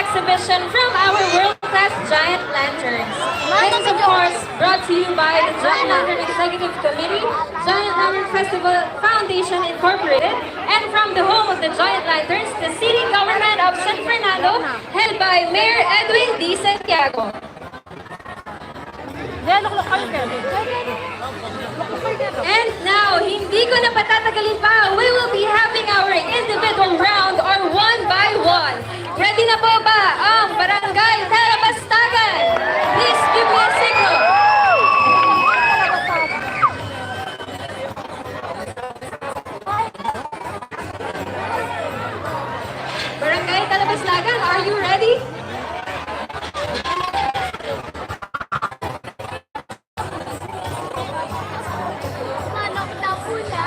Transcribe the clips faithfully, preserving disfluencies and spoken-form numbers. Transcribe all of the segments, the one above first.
exhibition from our world-class Giant Lanterns. This is, of course, brought to you by the Giant Lantern Executive Committee, Giant Lantern Festival Foundation Incorporated, and from the home of the Giant Lanterns, the city government of San Fernando, held by Mayor Edwin D. Santiago. And now, hindi ko na patatagalin pa, we will be having our individual round or one by one. Ready na po ba ang Barangay Talabastagan? Please give me a signal. Barangay Talabastagan, are you ready? Manok na pula.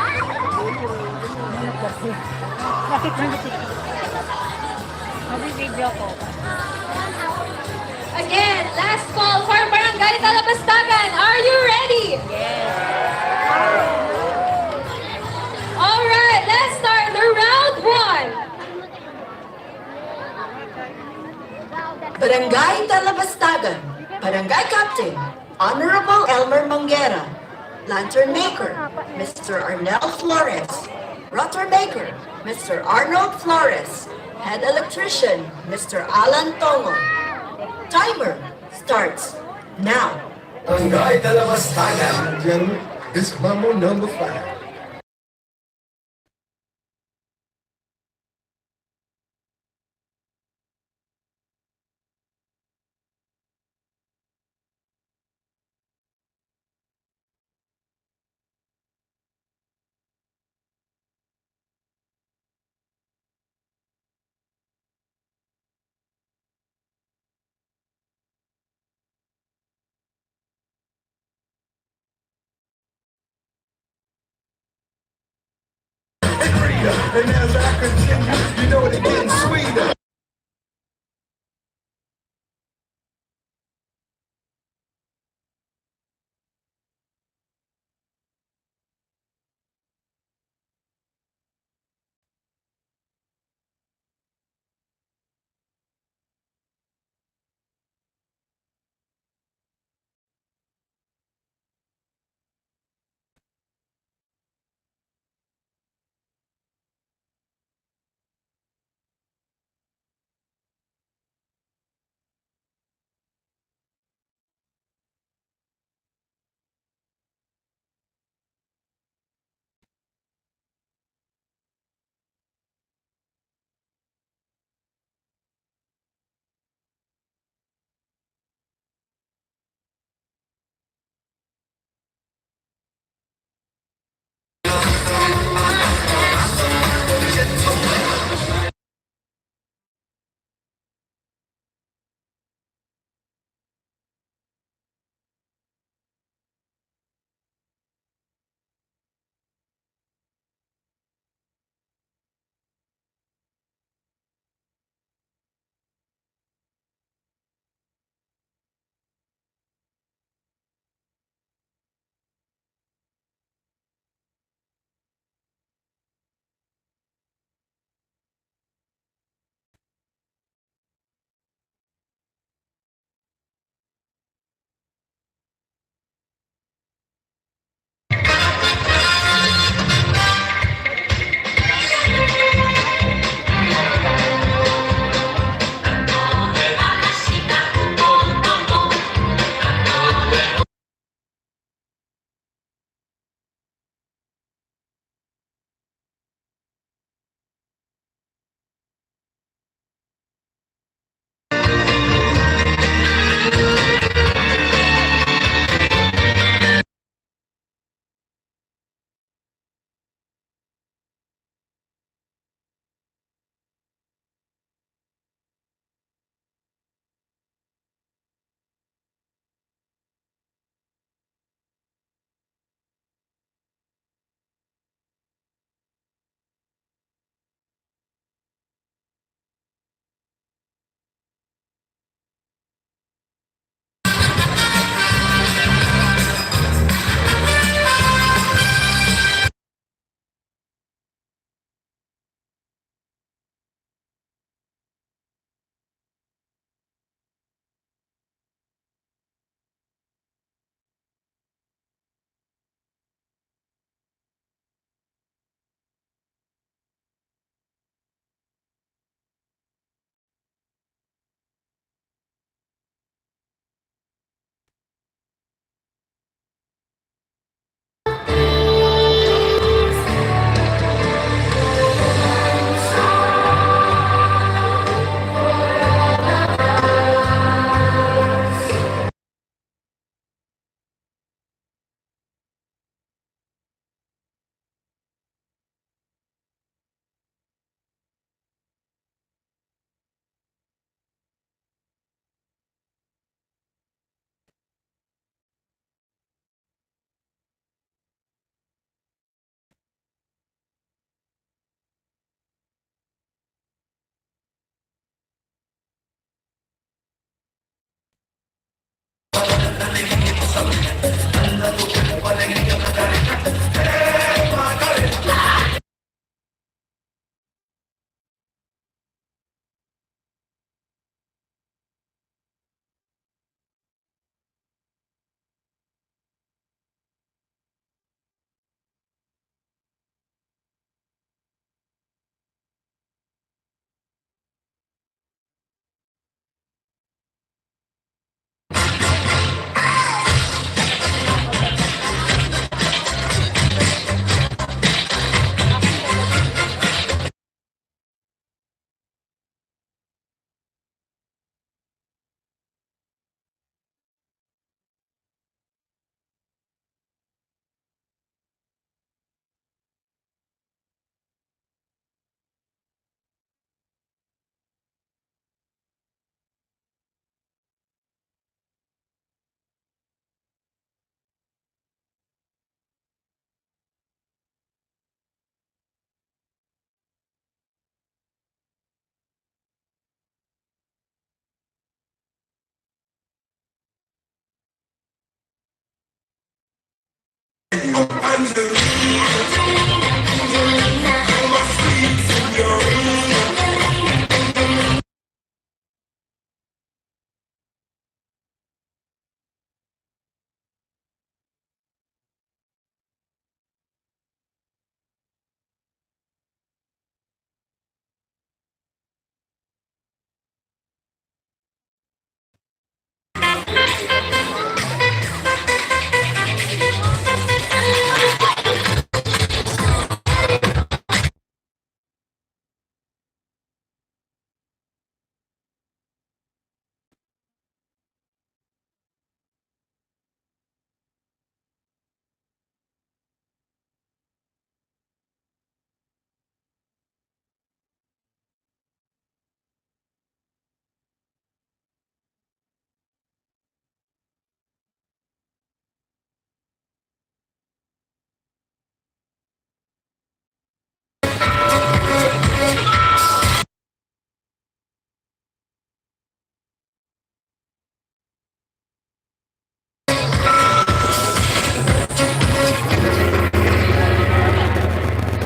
Bakit nandito? Mag-video ko. Again, last call for Barangay Talabastagan. Are you ready? Yes. All right, let's start the round one. Barangay Talabastagan, Barangay Captain, Honorable Elmer Manguera. Lantern Maker, Mister Arnel Flores. Rotor Maker, Mister Arnold Flores. Head Electrician, Mister Alan Tongo. Timer starts now. Barangay Talabastagan, General, this is Mambo number five. And as I continue, you know they're getting sweeter.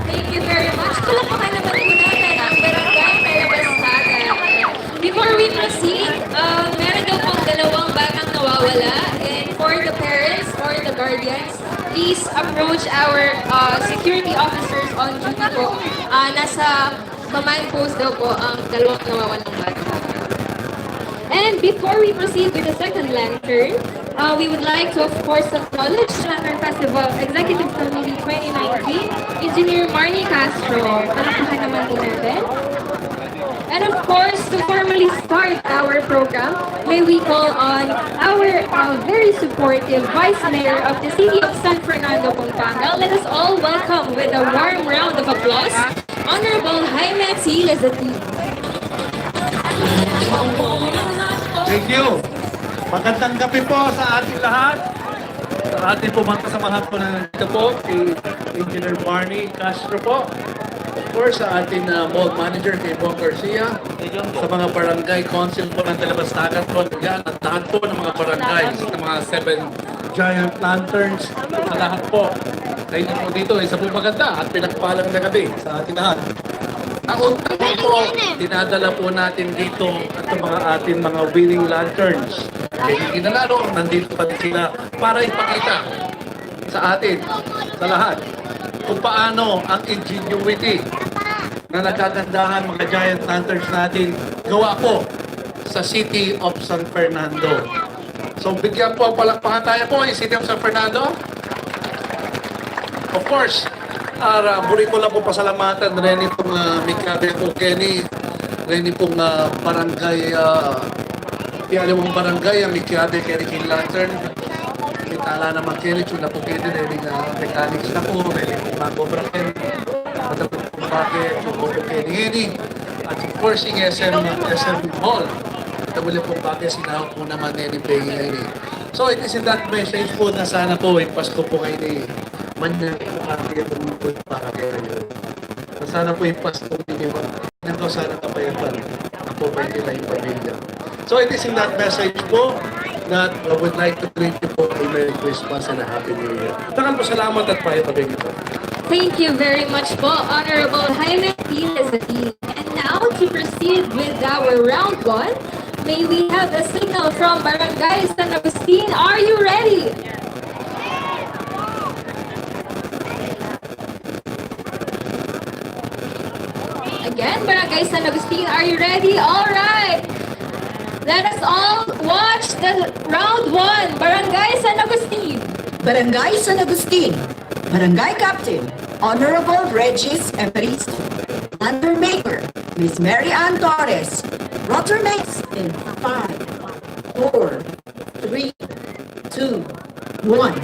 Thank you very much. Palakpakan naman po natin ang Barangay Malabastagan. Before we proceed, uh, meron daw pong dalawang batang nawawala. And for the parents or the guardians, please approach our, uh, security officers on duty po. Uh, nasa command post daw po ang dalawang nawawalang bata. And before we proceed with the second lantern, uh, we would like to, of course, acknowledge Lantern Festival Executive Committee twenty nineteen, Engineer Marnie Castro. Palakpakan naman po natin. And of course, to formally start our program, may we call on our, uh, very supportive Vice Mayor of the City of San Fernando, Pampanga. Let us all welcome with a warm round of applause Honorable Jaime C. Lazati. Thank you. Magandang gabi po sa ating lahat. Sa ating pong mga kasamahan po na nandito po, kay Engineer Marnie Castro po. Of course, sa ating, uh, mall manager, kay Bong Garcia. Sa mga barangay council po ng Talabastagan po, yan, at lahat po ng mga barangay, ng mga seven Giant Lanterns, sa lahat po. Kayo po dito, isa po maganda at pinagpalang na gabi sa ating lahat. Taon-taon po, dinadala po natin dito at sa mga ating mga winning lanterns. Kaya hindi nanalo, nandito pa rin sila para ipakita sa atin, sa lahat, kung paano ang ingenuity na nagkagandahan mga Giant Lanterns natin gawa po sa City of San Fernando. So, bigyan po, palakpakan tayo po yung City of San Fernando. Of course, ara, buri ko lang po pasalamatan, reni pong, ah, mikiabe po keni, reni pong, ah, barangay, ah, pialiwang barangay, ang mikiabe keni king Lantern. Mitala naman keni, tsula po keni, reni nga mechanics na po, reni pong mag-obra keni. At ang pong bage, tsula po keni, ngeni. At of course, yung S M, S M Hall. At ang muli pong bage, sinaw po naman, reni, ngeni. So, it is in that message po na sana po, eh, Pasko po kayo ni Manyan po kami at tumutulong para kayo. Sana po yung Pasko ninyo, nandun sana kapayapan. Ako pa yung ilang pamilya. So, it is in that message po. that, uh, would like to greet you po a Merry Christmas and a Happy New Year. Dakal pong salamat at payo pa rin ito. Thank you very much po, Honorable Jaime P. Lazzarin. And now, to proceed with our round one, may we have a signal from Barangay San Agustin? Are you ready? Again, Barangay San Agustin, are you ready? All right. Let us all watch the round one. Barangay San Agustin. Barangay San Agustin. Barangay Captain, Honorable Regis Evaristo. Lantern Maker, Miss Mary Ann Torres. Rotor Mates in five, four, three, two, one.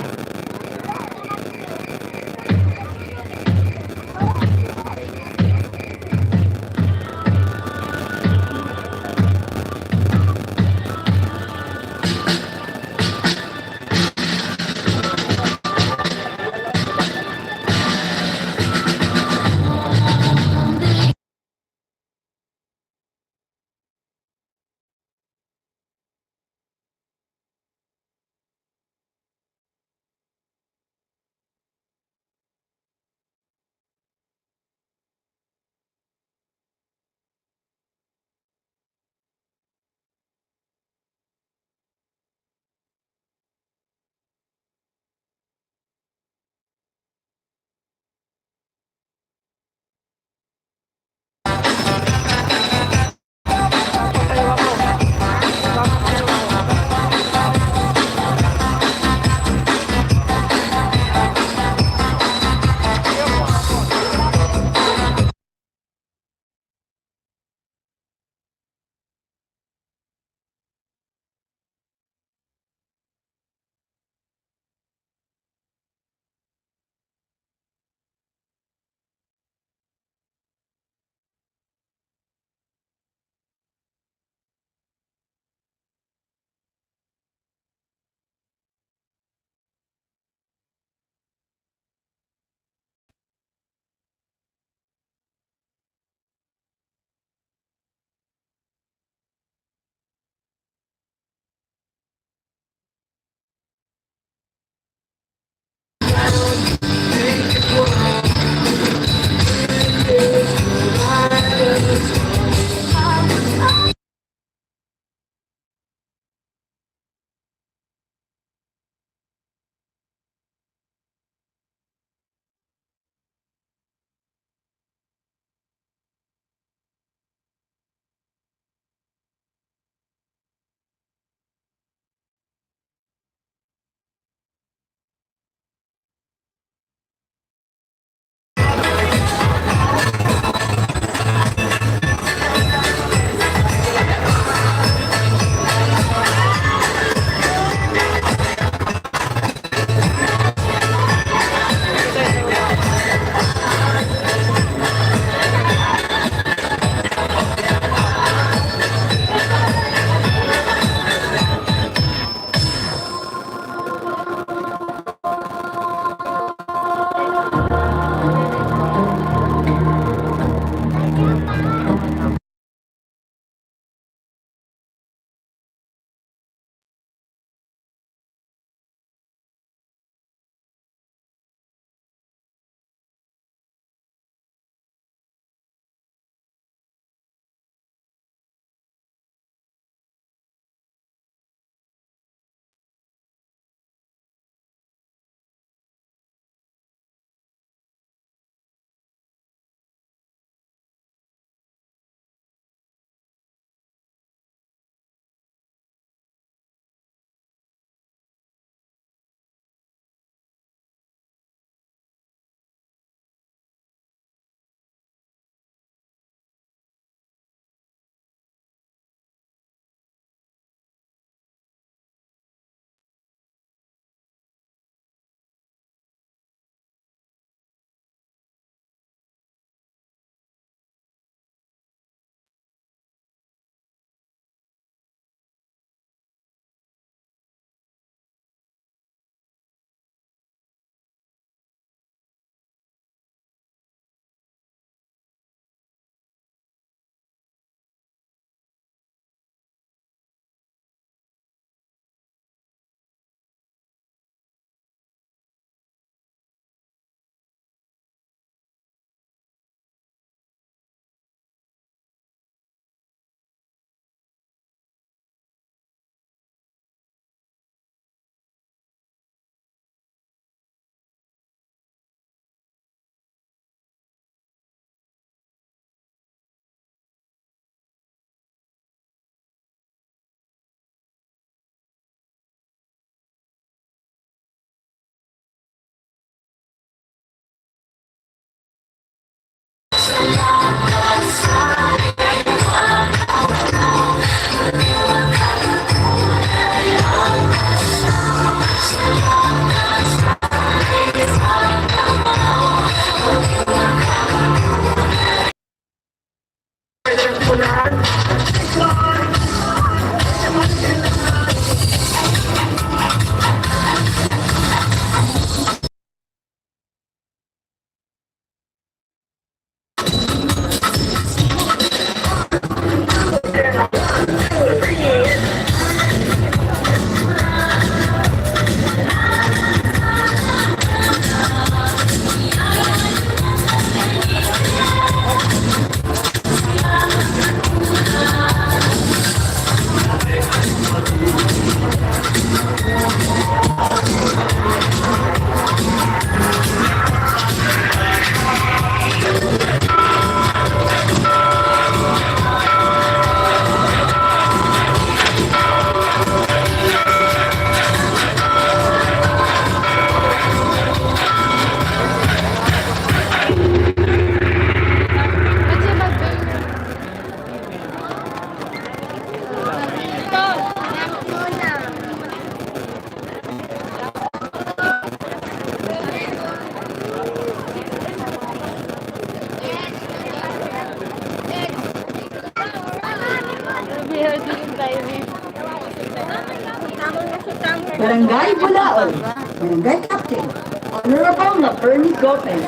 Barangay Bulaon, Barangay Captain, Honorable Laverny Gopez,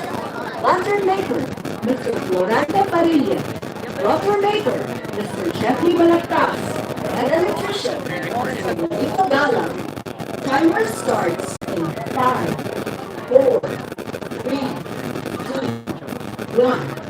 Lantern Maker, Mister Florante Padilla, Rubber Maker, Mister Jeffrey Balagtas, and Electrician, Mister Benito Galang. Timer starts in five, four, three, two, one.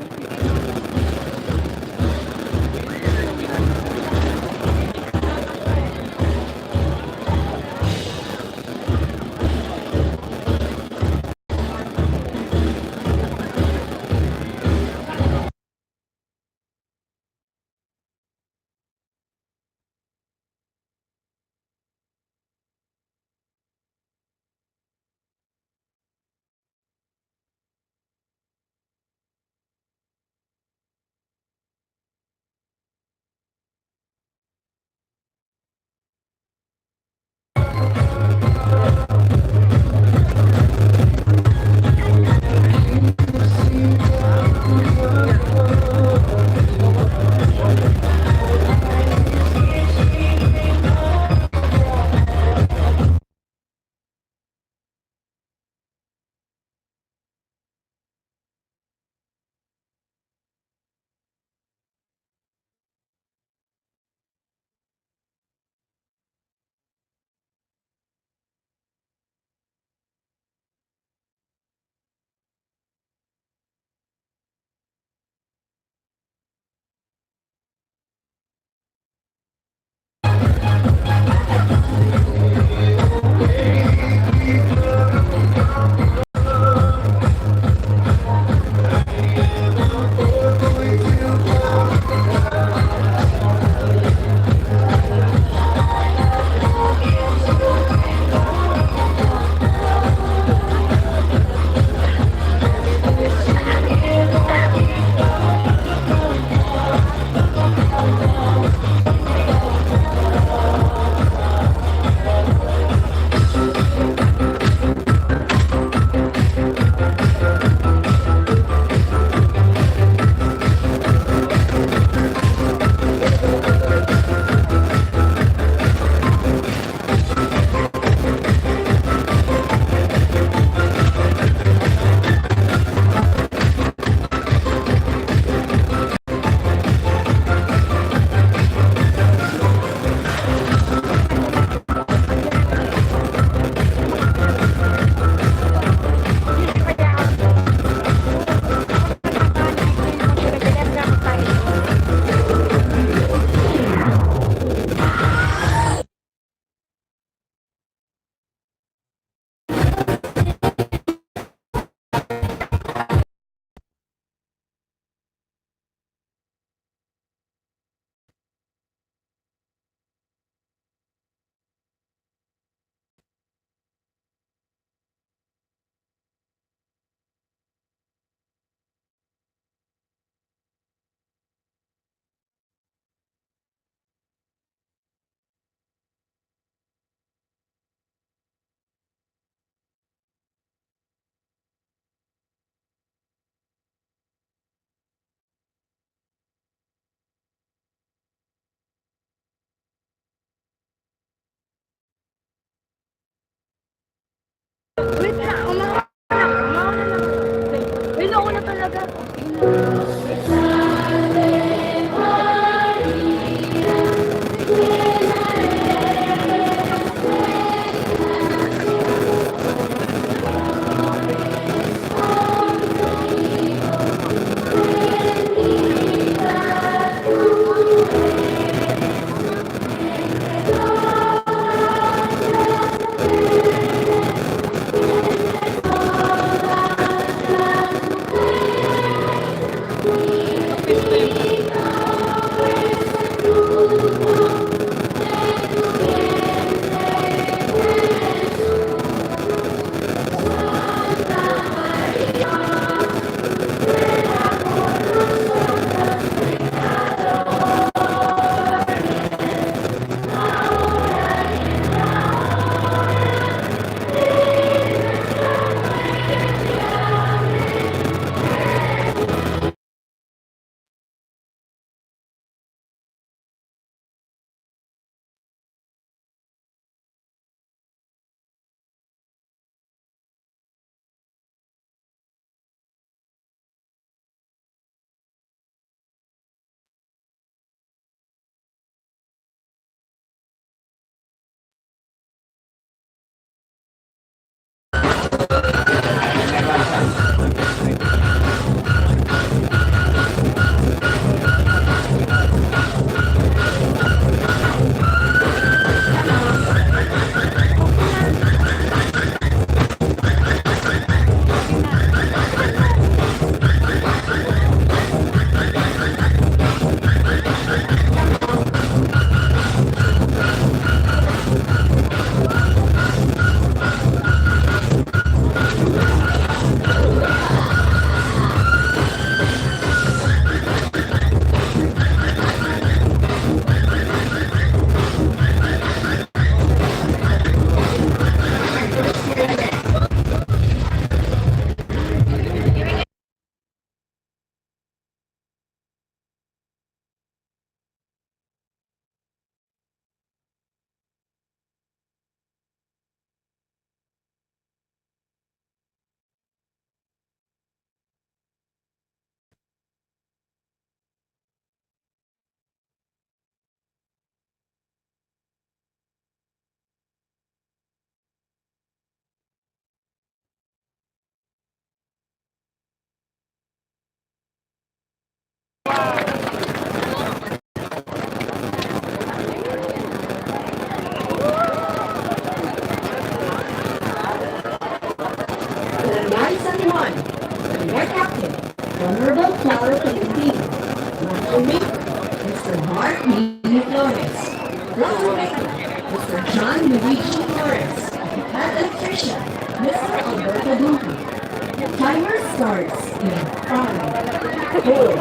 Mister John Luigi Torres, head electrician, Mister Alberto Duque. Timer starts in five, four,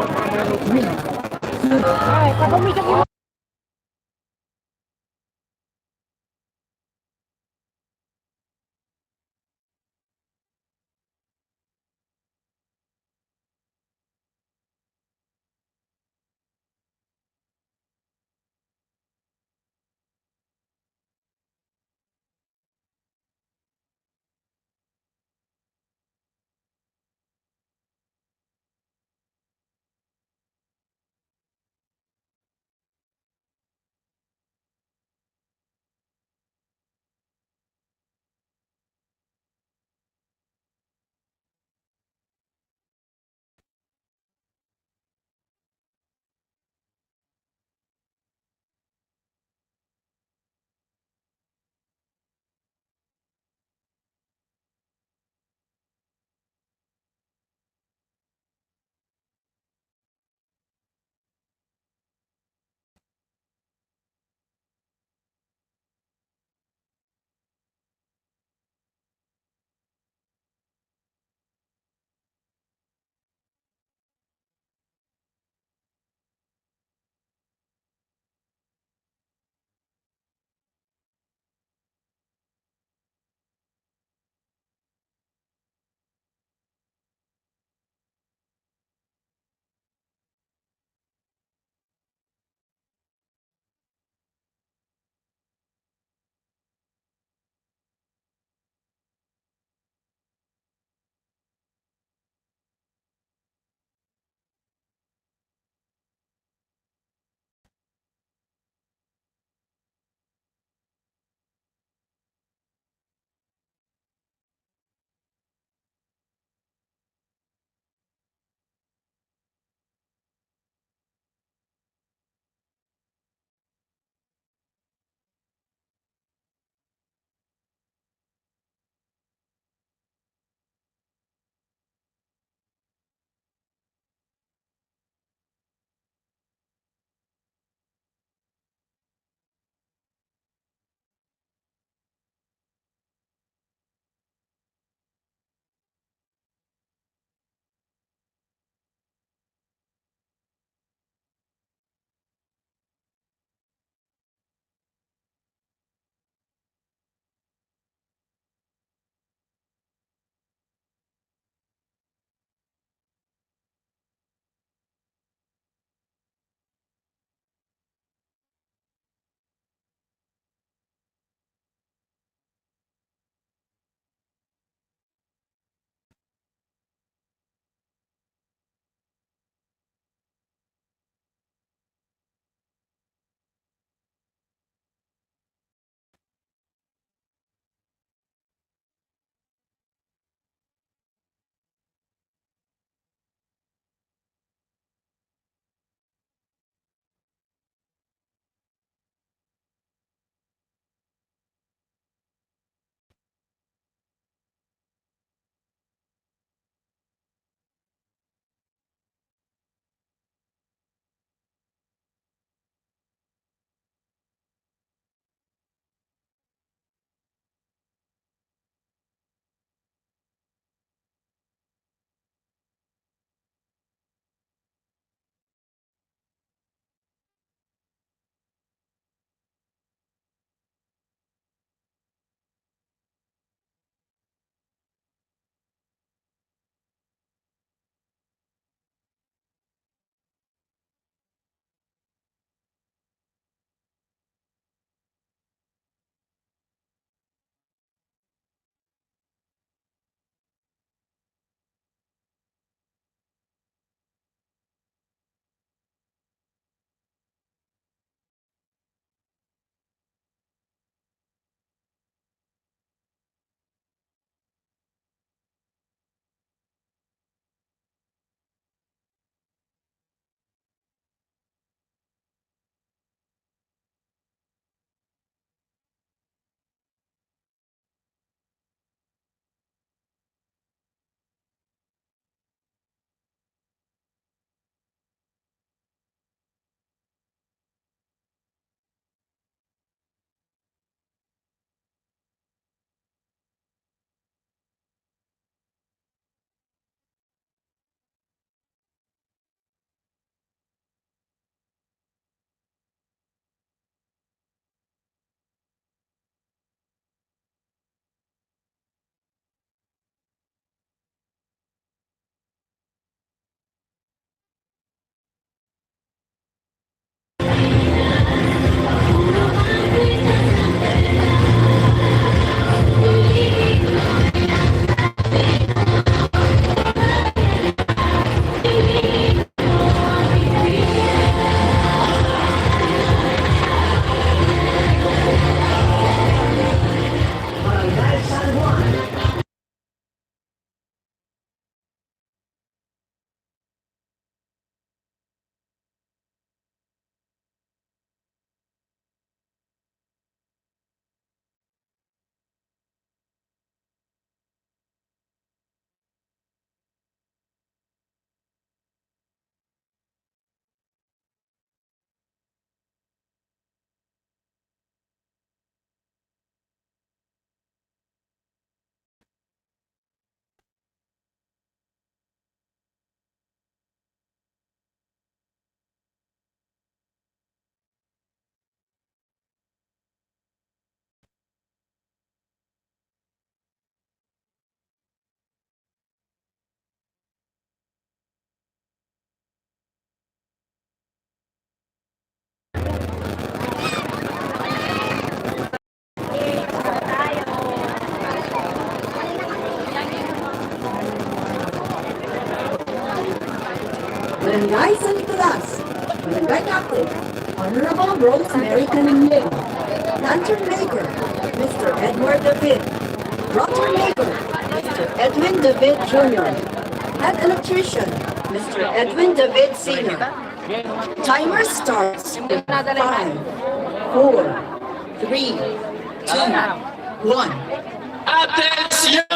three, two, Captain, Honorable Rosemary Canigning. Lantern maker, Mister Edward David. Rotor maker, Mister Edwin David Junior Head electrician, Mister Edwin David Senior Timer starts in five, four, three, two, one. Atención!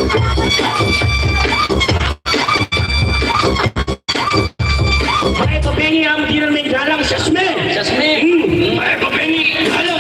May papeni ang dinamit galang sasme. Sasme. Hmm, may papeni galang.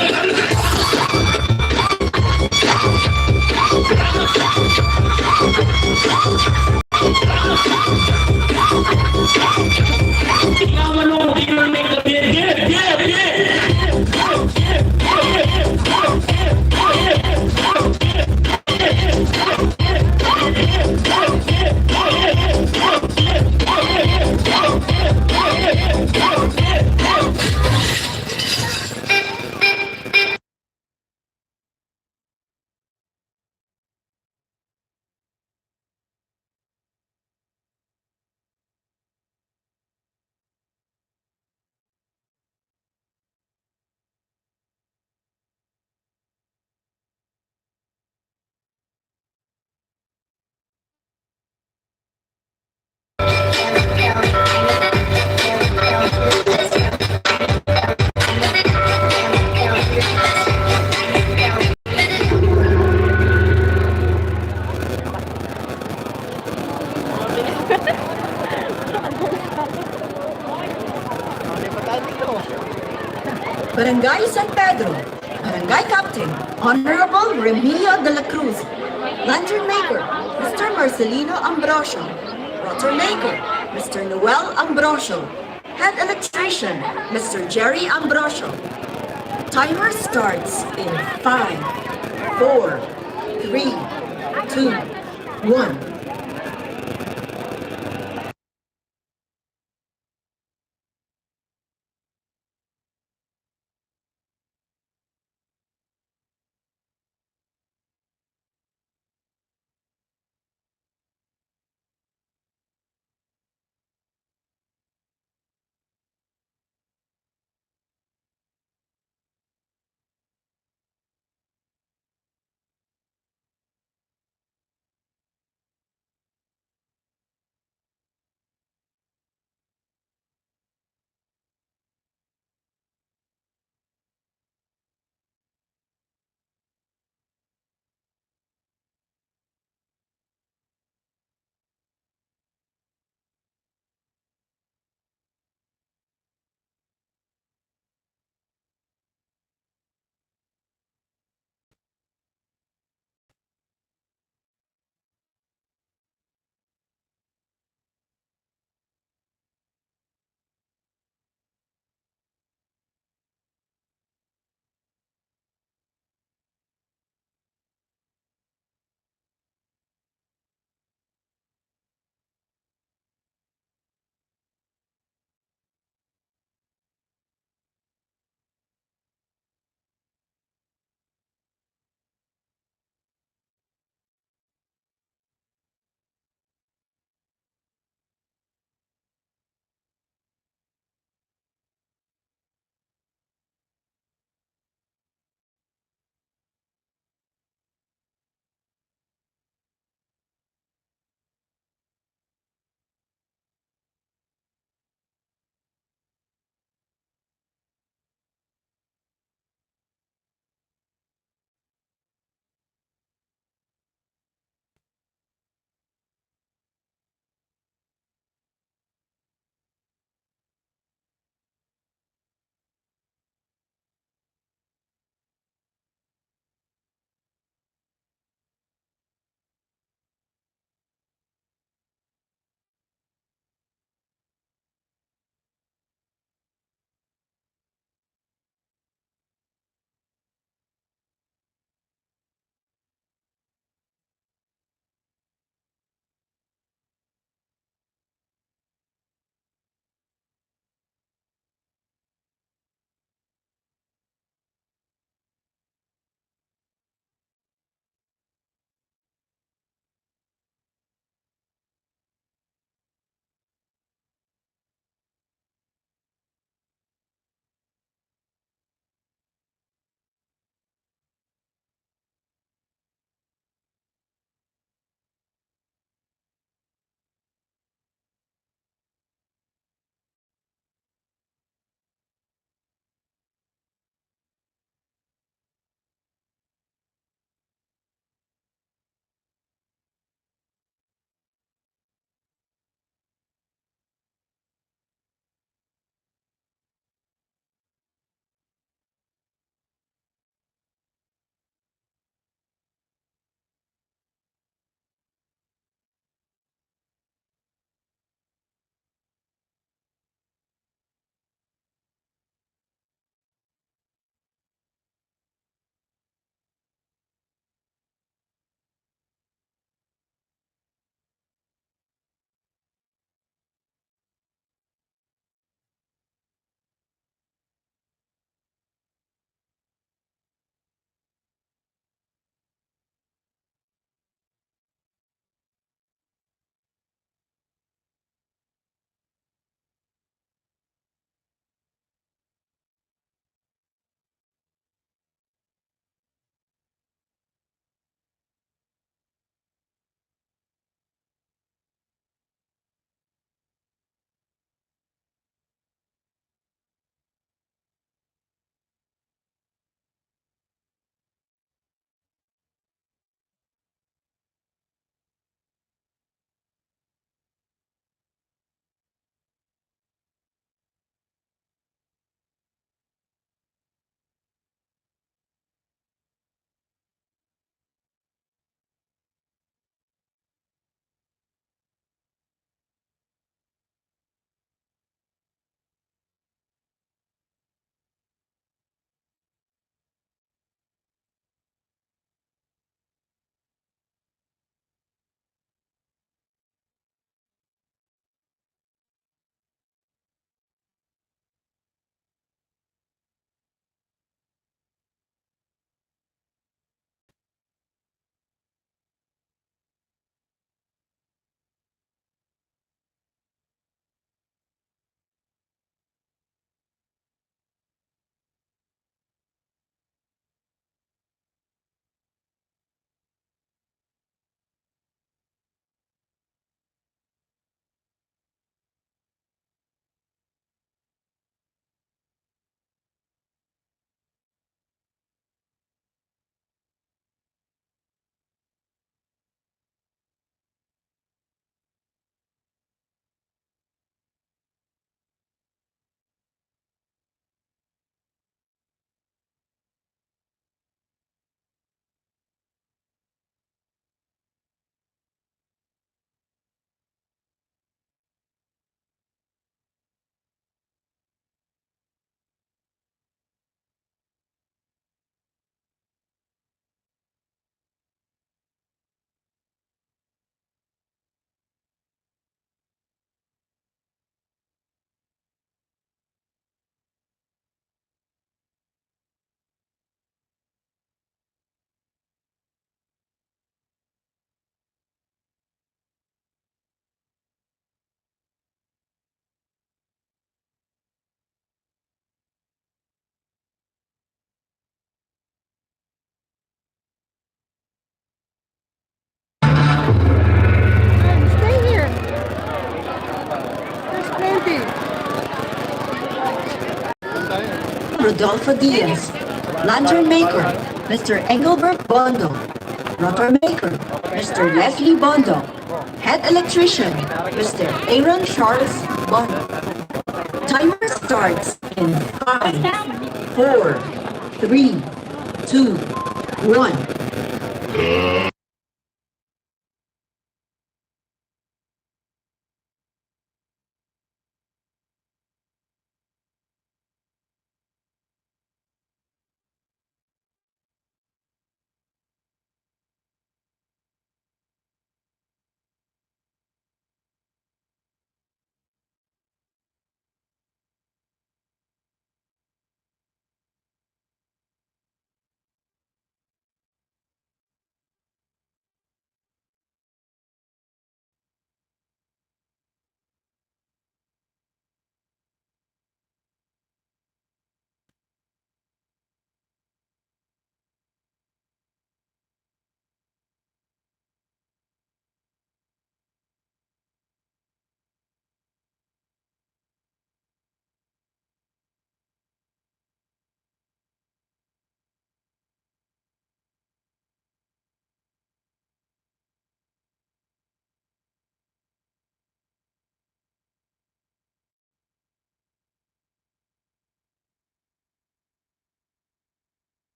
Barangay San Pedro, Barangay Captain, Honorable Remilio de la Cruz. Lantern maker, Mister Marcelino Ambrosio. Rotor maker, Mister Noel Ambrosio. Head electrician, Mister Jerry Ambrosio. Timer starts in five, four, three, two, one. Rodolfo Diaz. Lantern maker, Mister Engelbert Bondo. Rotor maker, Mister Leslie Bondo. Head electrician, Mister Aaron Charles Bondo. Timer starts in five, four, three, two, one.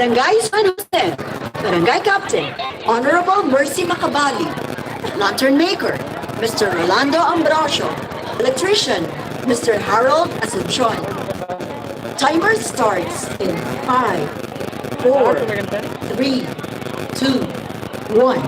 Barangay San Jose, Barangay Captain, Honorable Mercy Macabali. Lantern maker, Mister Rolando Ambrosio. Electrician, Mister Harold Asuncion. Timer starts in five, four, three, two, one.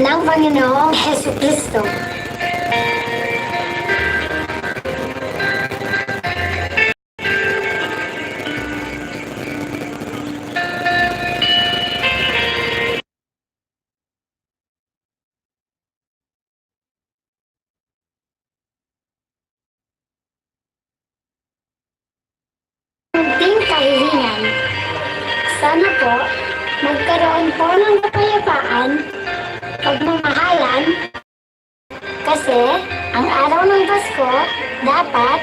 Nang Panginoong Hesukristo. Munting kahilingan. Sana po, magkaroon po ng kapayapaan, pagmamahalan, kasi ang araw ng Pasko, dapat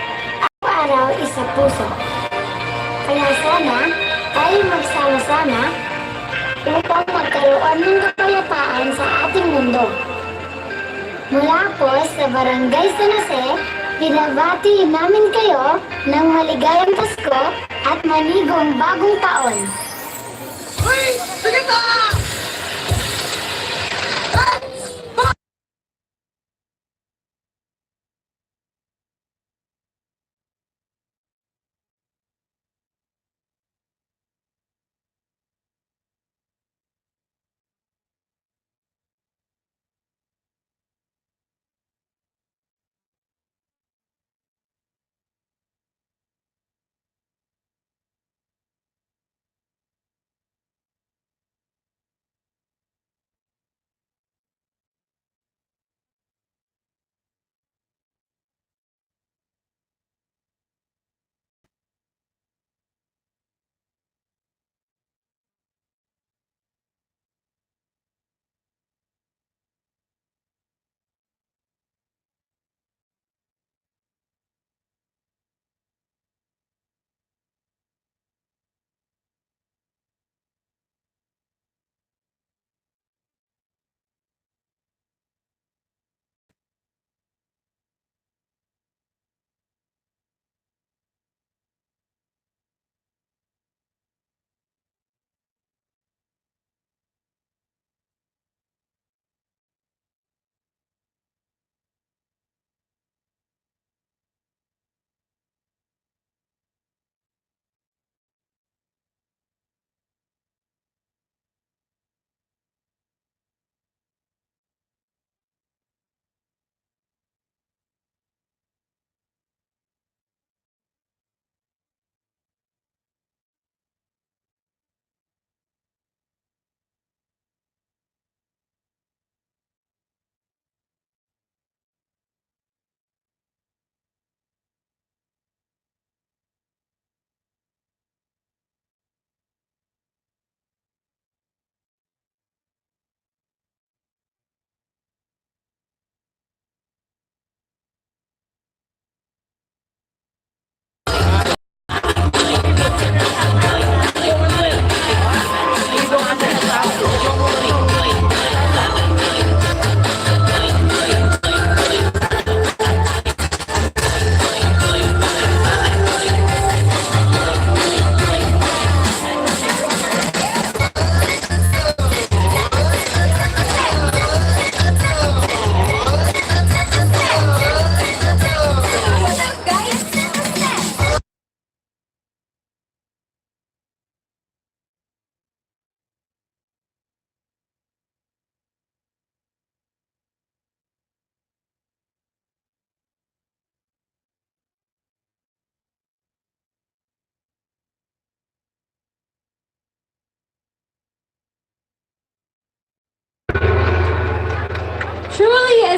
araw-araau sa puso. Kaya sana, tayo magsama-sama upang magkaroon ng kapayapaan sa ating mundo. Mula po sa Barangay San Jose, binabati namin kayo ng maligayang Pasko at manigong bagong taon.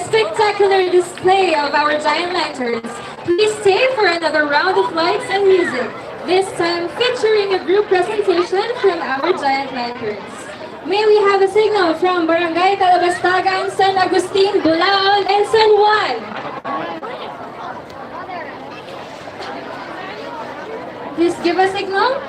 spectacular display of our giant lanterns. Please stay for another round of lights and music, this time featuring a group presentation from our giant lanterns. May we have a signal from Barangay Talabastagan, San Agustin, Bulaon, and San Juan? Please give a signal.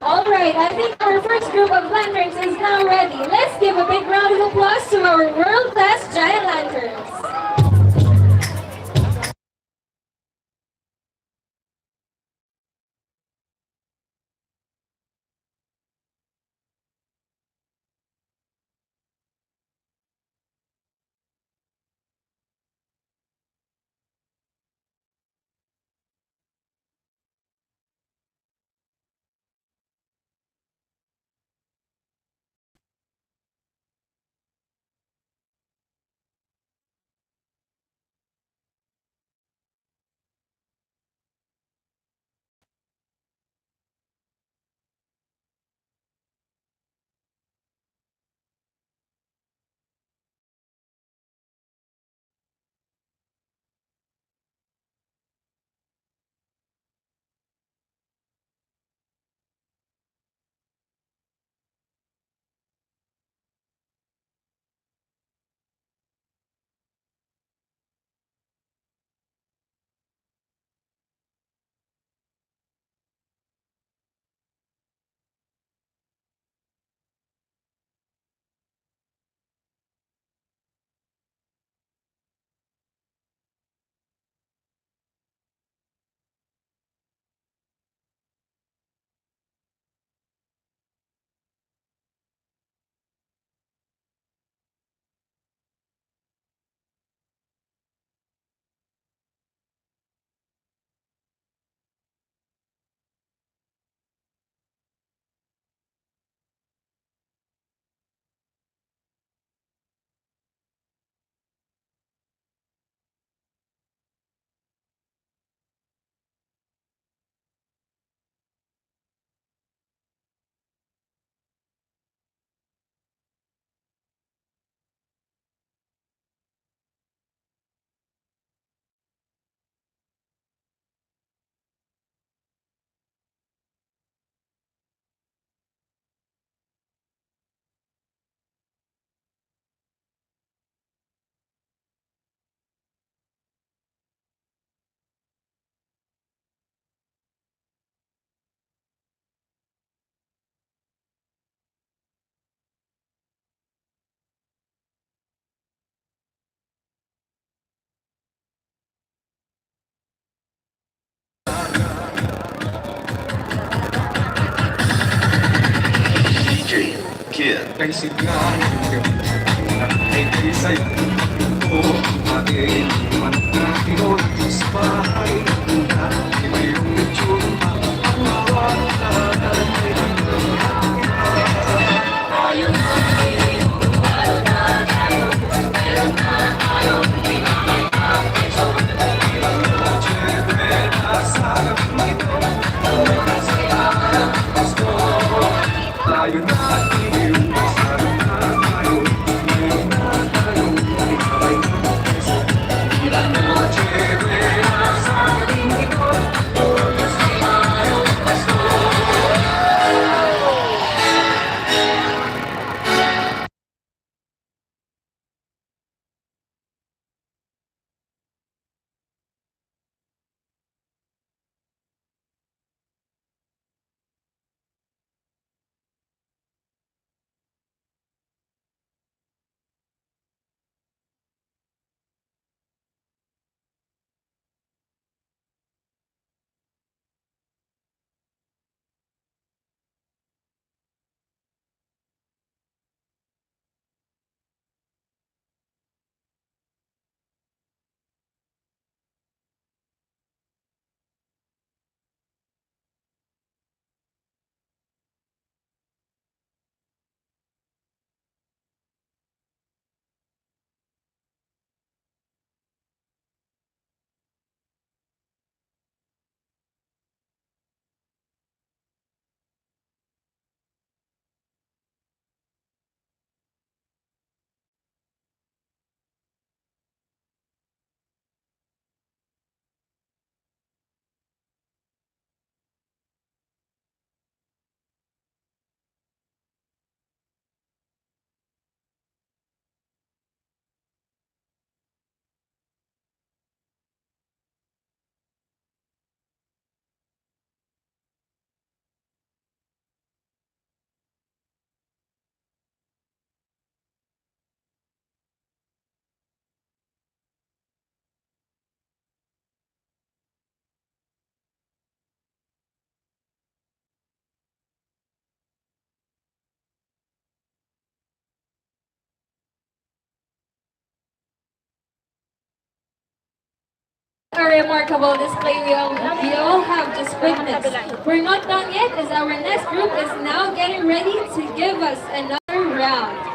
All right, I think our first group of lanterns is now ready. Let's give a big round of applause to our world-class giant lanterns. a remarkable display we all, we all have just witnessed. We're not done yet, as our next group is now getting ready to give us another round.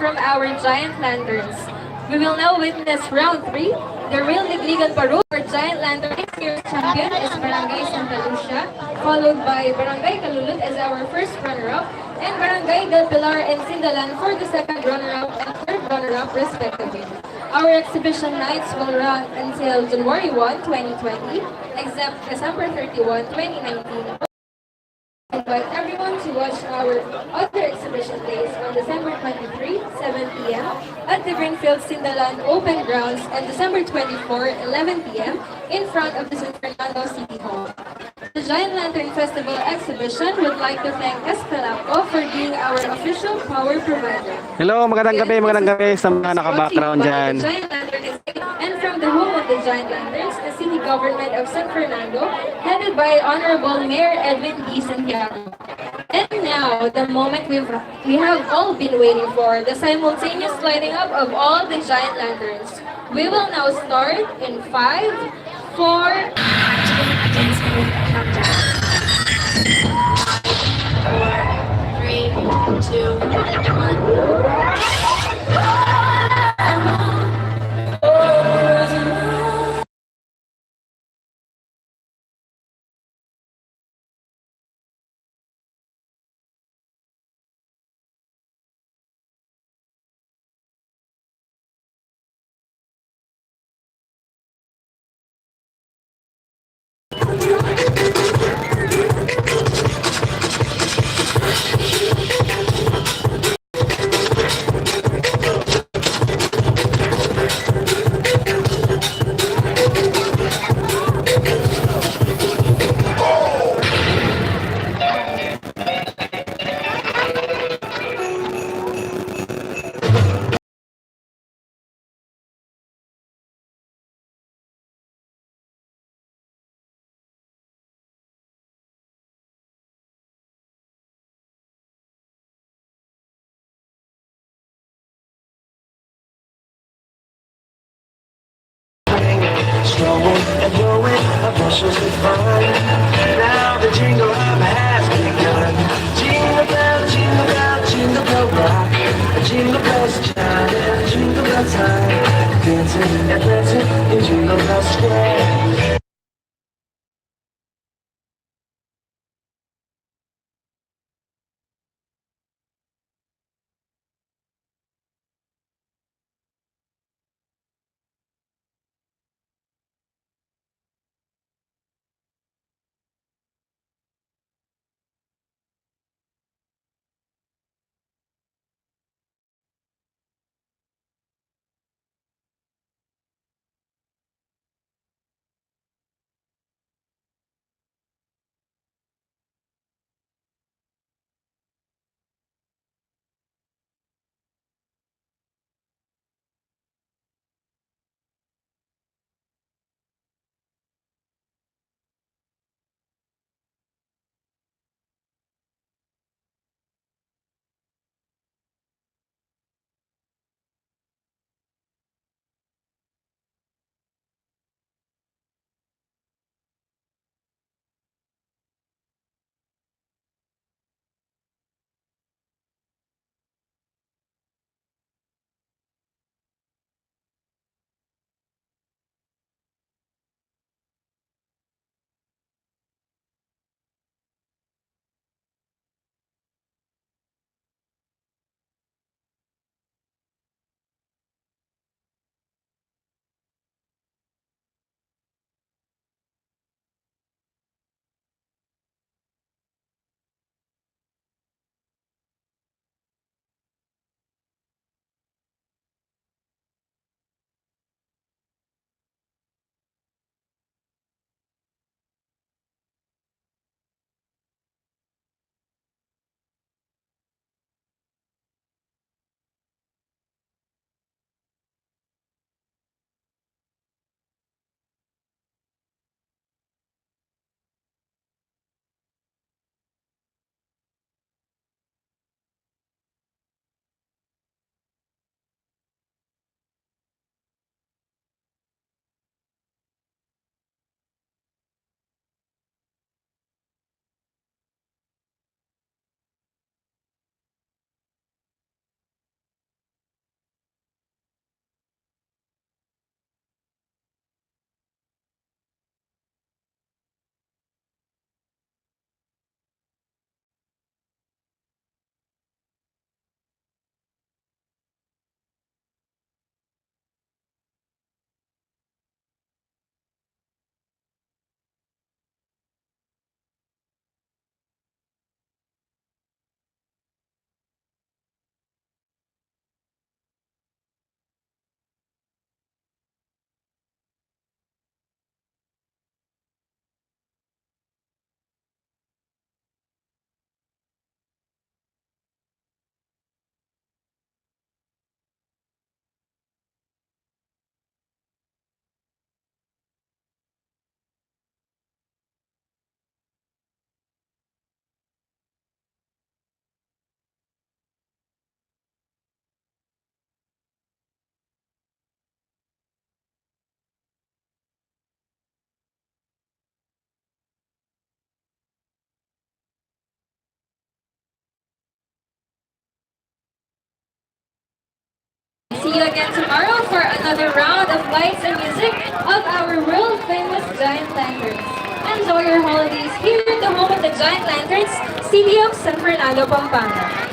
from our giant lanterns. We will now witness round three, the real Ligligan Parul, where giant lantern champion is Barangay Santa Lucia, followed by Barangay Calulut as our first runner-up, and Barangay del Pilar and Sindalan for the second runner-up and third runner-up, respectively. Our exhibition nights will run until January one, twenty twenty, except December thirty-one, twenty nineteen. Invite everyone to watch our other exhibition days on December twenty-three, seven p m at the Greenfield Sindalan Open Grounds, and December twenty-four, eleven p m in front of the San Fernando City Hall. The Giant Lantern Festival exhibition would like to thank Escalapco for being our official power provider. Hello, magandang gabi, magandang gabi sa mga naka-background dyan. And from the home of the Giant Lanterns, the city government of San Fernando, headed by Honorable Mayor Edwin D. Santiago. And now, the moment we've, we have all been waiting for, the simultaneous lighting up of all the giant lanterns. We will now start in five, four, three, two, one. Strolling and blowing our bushels of fun. Now the jingle hop has begun. Jingle bell, jingle bell, jingle bell rock. Jingle bells chime and jingle bells time. Dancing and prancing in Jingle Bell Square. tomorrow for another round of lights and music of our world-famous Giant Lanterns. Enjoy your holidays here at the home of the Giant Lanterns, City of San Fernando, Pampanga.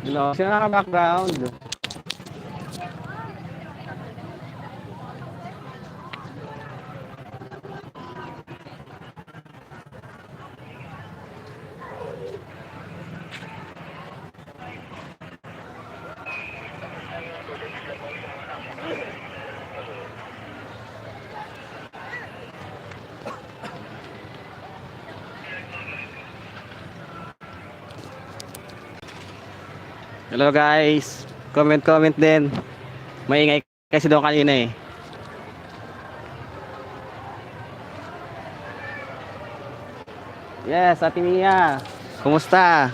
Hello, sino naka-background? Hello guys, comment comment din. Maingay kasi daw kanina eh. Yes, Ate Mia. Kumusta?